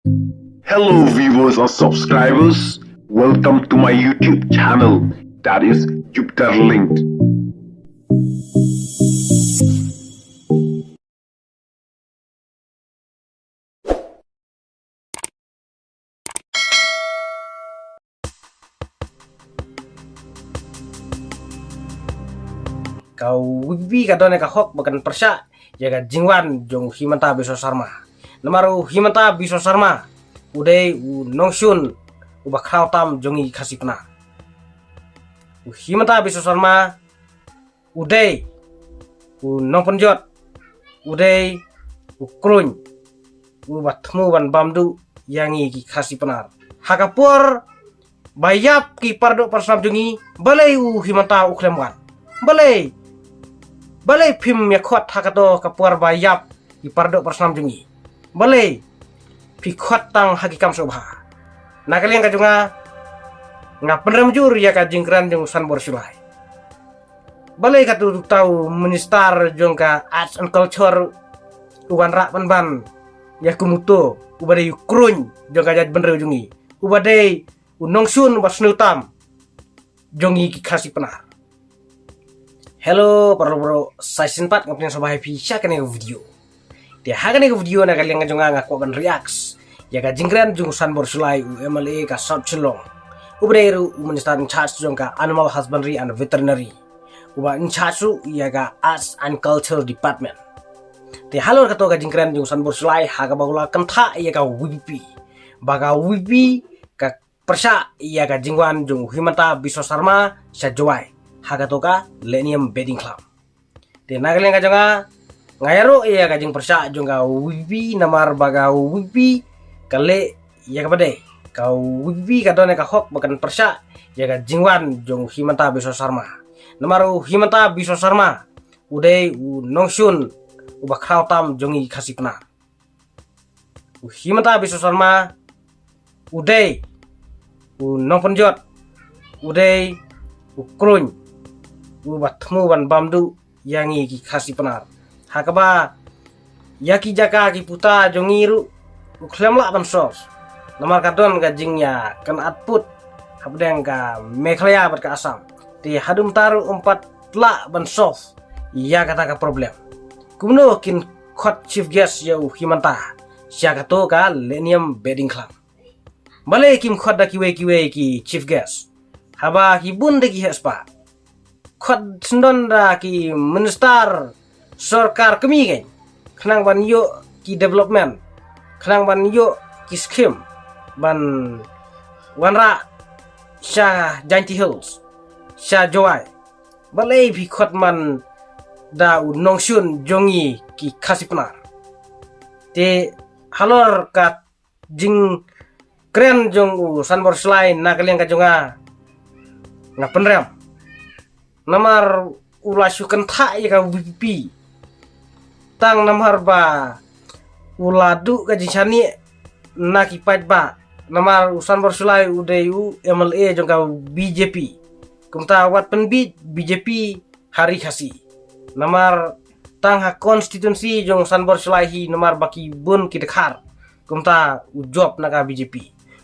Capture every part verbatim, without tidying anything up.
Hello viewers and subscribers, welcome to my YouTube channel, that is Jupiter Linked. Ka VPP ka don ïa ka hok ba kan pyrshah ïa ka jingwan jong u Himanta Biswa Sarma. Namar u Himanta Biswa Sarma u dei u nongshun uba khraw tam jong ngi Khasi Pnar. U Himanta Biswa Sarma u dei u nongpynjot, u dei u kruiñ uba thmu ban bam duh ïa ngi ki Khasi Pnar. Ha ka por ba ïap ki pardoh parsnam jong ngi, balei u Himanta u khlem wan? Balei? Balei phim ïa khot ha kato ka por ba ïap ki pardoh parsnam jong ngi? Balei phi khot tang ha ki kam sngewbha? Na ka liang ka jong nga, nga pynrem jur ïa ka jingkren jong u Sanbor Shullai. Balei kato uta u minister jong ka Arts and Culture u wanrah pynban ïa kum uto uba dei u kruiñ jong ka jaitbynriew jong ngi, uba dei u nongshun uba sniew tam jong ngi ki Khasi Pnar. Hello para bro, sa shisien pat nga pdiang sngewbha ïa phi sha kane ka video. Te ha kane ka video na ka liang ka jong nga nga kwah ban react ïa ka jingkren jong u Sanbor Shullai, u MLA ka South Shillong, uba dei ruh u minister in charge jong ka Animal Husbandry and Veterinary, uba in charge ruh ïa ka Arts and Culture Department. Te halor kato ka jingkren jong u Sanbor Shullai ha kaba u la kynthah ïa ka VPP ba ka VPP ka pyrshah ïa ka jingwan jong u Himanta Biswa Sarma sha Jowai ha kato ka Lenium Batting Club. Te na ka liang ka jong nga, nga ïaroh ïa ka jingpyrshah jong ka VPP namar ba ka VPP ka leh ïa kaba dei. Ka VPP ka don ïa ka hok ba kan pyrshah ïa ka jingwan jong u Himanta Biswa Sarma. Namar u Himanta Biswa Sarma u dei u nongshun uba khraw tam jong ngi Khasi Pnar. U Himanta Biswa Sarma u dei u nongpynjot, u dei u kruiñ uba thmu ban bam duh ïa ngi ki Khasi Pnar. Ha kaba ïa ki jaka ki puta jong ngi ruh u khlem lah ban solve. Namar ka don ka jingïakynad put hapdeng ka Meghalaya bad ka Assam. Te haduh mynta ruh um pat lah ban solve ïa kata ka problem. Kumno kin khot chief guest ïa u Himanta sha kato ka Lenium Batting Club? Balei kim khot da kiwei kiwei ki chief guest haba ki bun de ki heh spah? Khot syndon da ki minister sorkar kmie kein khnang ban ïoh ki development, khnang ban ïoh ki scheme ban wanrah sha Jaintia Hills, sha Jowai. Balei phi khot man da u nongshun jong ngi ki Khasi Pnar? Te halor ka jingkren jong u Sanbor Shullai na ka liang ka jong nga, nga pynrem. Namar u la shu kynthah ïa ka VPP tang namar ba u la duh ka jingshaniah na ki paidbah. Namar u Sanbor Shullai u dei u MLA jong ka BJP. Kumta wat pynbiej BJP ha ri Khasi. Namar tang ha constituency jong u Sanbor Shullai hi namar ba ki bun ki dkhar. Kumta u jop na ka BJP.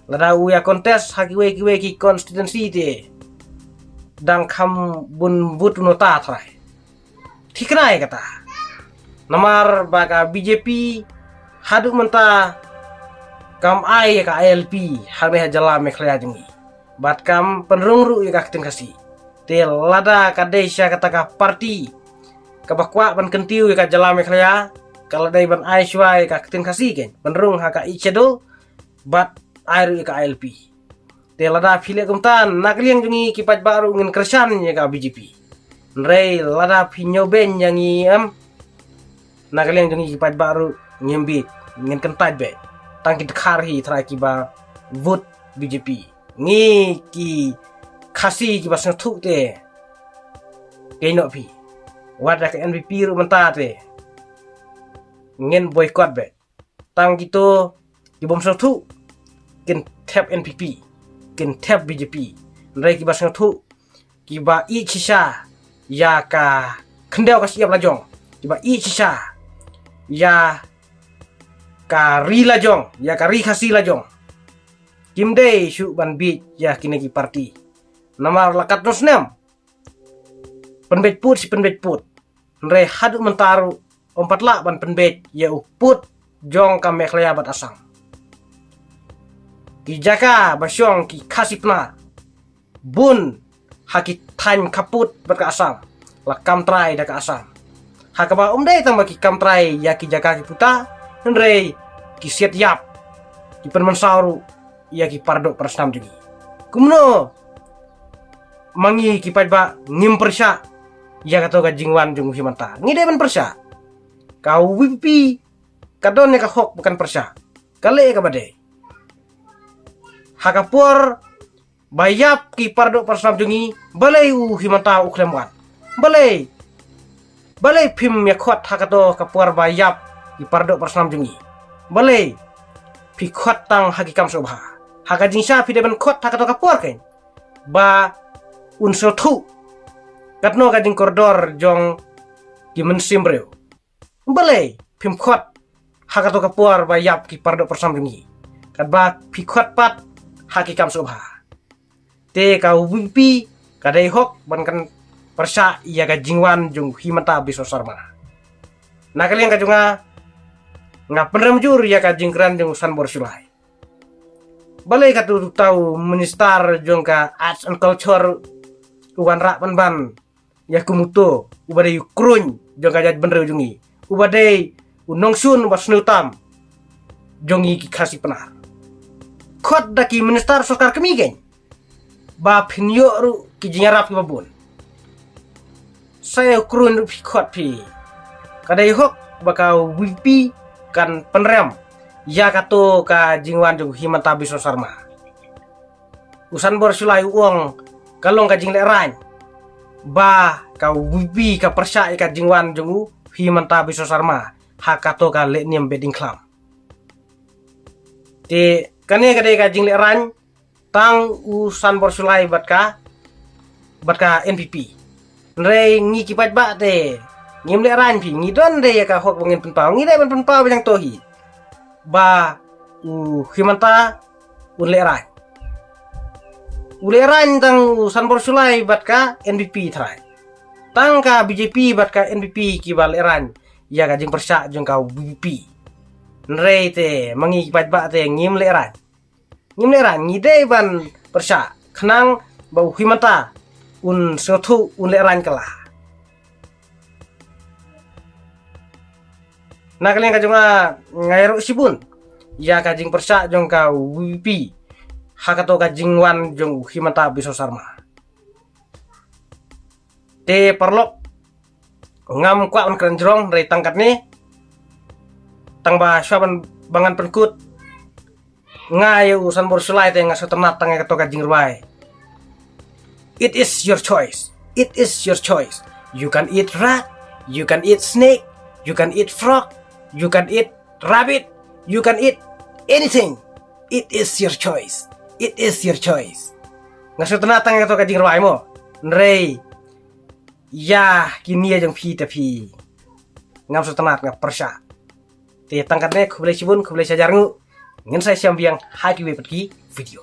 Lada u ïa contest ha kiwei kiwei ki constituency te dang kham bun vote u nota trai. Thikna ïa kata. Namar ba ka BJP haduh mynta kam ai ïa ka ILP hangne ha jylla Meghalaya jong ngi. Bad kam pynrung ruh ïa ka ktien Khasi. Te lada ka dei sha kata ka party kaba kwah ban kyntiew ïa ka jylla Meghalaya, ka la dei ban ai shuwa ïa ka ktien Khasi kein, pynrung ha ka Eighth Schedule bad ai ruh ïa ka ILP. Te lada phi leh kumta, na ka liang jong ngi ki paidbah ruh ngin kyrshan ïa ka BJP. Hynrei lada phi ñiewbeiñ ïa ngi em, na ka liang jong ngi ki paidbah ruh ngim bieit, ngin kyntait beit. Tang ki dkhar hi trai kiba vote BJP. Ngi ki Khasi kiba sngewthuh te, kynnoh phi. Wat da ka NPP ruh mynta te, ngin boycott beit. Tang kito kibym sngewthuh kin thep NPP, kin thep BJP. Hynrei kiba sngewthuh, kiba ïeit shisha ïa ka khyndew ka shyiap lajong, kiba ïeit shisha ïa ka ri la jong, ïa ka ri Khasi la jong. Kim dei shuh ban bieit ïa kine ki parti. Namar la katno snem pynbeit pud shi pynbeit pud. Hynrei haduh mynta ruh ym pat lah ban pynbeit ïa u pud jong ka Meghalaya bad Assam. Ki jaka ba shong ki Khasi Pnar bun ha ki thaiñ khappud bad ka Assam la kam trai da ka Assam. Ha kaba ym dei tang ba ki kam trai ïa ki jaka ki puta, hynrei ki siat ïap, ki pynmynsaw ruh ïa ki paradoh parasnam jong ngi. Kumno ma ngi ki paidbah ngim pyrshah ïa kato ka jingwan jong u Himanta? Ngi dei ban pyrshah. Ka VPP ka don ïa ka hok ba kan pyrshah. Ka leh ïa kaba dei. Ha ka por ba ïap ki paradoh parasnam jong ngi, balei u Himanta u khlem wan? Balei? Balei phim ïa khot ha kato ka por ba ïap ki paradoh parasnam jong ngi? Balei phi khot tang ha ki kam sngewbha? Ha ka jingshisha phi dei ban khot ha kato ka por kein ba un sngewthuh katno ka jingkordor jong ki mynsiem briew. Balei phim khot ha kato ka por ba ïap ki paradoh parasnam jong ngi, katba phi khot pat ha ki kam sngewbha? Te ka VPP ka dei hok ban kan pyrshah ïa ka jingwan jong u Himanta Biswa Sarma. Na ka liang ka jong nga, nga pynrem jur ïa ka jingkren jong u Sanbor Shullai. Balei kato uta u minister jong ka Arts and Culture u wanrah ban ban ïa kum uto uba dei u kruiñ jong ka jaitbynriew jong ngi, uba dei u nongshun ba sniew tam jong ngi ki Khasi Pnar? Khot da ki minister sorkar kmie kein ba phin ïoh ruh ki jingïarap kiba bun. Sa ïa u kruiñ ruh phi khot phi. Ka dei hok ba ka VPP kan pynrem ïa kato ka jingwan jong u Himanta Biswa Sarma. U Sanbor Shullai u ong ka long ka jinglehrain ba ka VPP ka pyrshah ïa ka jingwan jong u Himanta Biswa Sarma ha kato ka lehniam beit diengkhlam. Te kane ka dei ka jinglehrain tang u Sanbor Shullai bad ka, bad ka NPP. Hynrei ngi ki paidbah te ngim lehrain phi, ngi don de ïa ka hok ba ngin pynpaw, ngi dei ban pynpaw ba jong to hi ba u Himanta un lehrain. U lehrain tang u Sanbor Shullai bad ka NPP trai. Tang ka BJP bad ka NPP kiba lehrain ïa ka jingpyrshah jong ka VPP. Hynrei te ma ngi ki paidbah te ngim lehrain. Ngim lehrain, ngi dei ban pyrshah khnang ba u Himanta un sngewthuh, un lehrain kylla. Na ka liang ka jong nga, nga ïaroh shibun ïa ka jingpyrshah jong ka VPP ha kato ka jingwan jong u Himanta Biswa Sarma. Te paralok, ngam kwah ban kren jrong, hynrei tang katne, tang ba shuwa ban, ba ngan pynkut, nga ïa u Sanbor Shullai te nga sngewtynnat tang ïa kato ka jingrwai. It is your choice. It is your choice. You can eat rat, you can eat snake, you can eat frog, you can eat rabbit, you can eat anything. It is your choice. It is your choice. Nga sngewtynnat tang ïa kato ka jingrwai mo. Hynrei ïa kine jong phi te phi, ngam sngewtynnat, nga pyrshah. Te tang katne, khublei shibun, khublei shihajar nguh. Ngin sa ïashem biang ha kiwei pat ki video.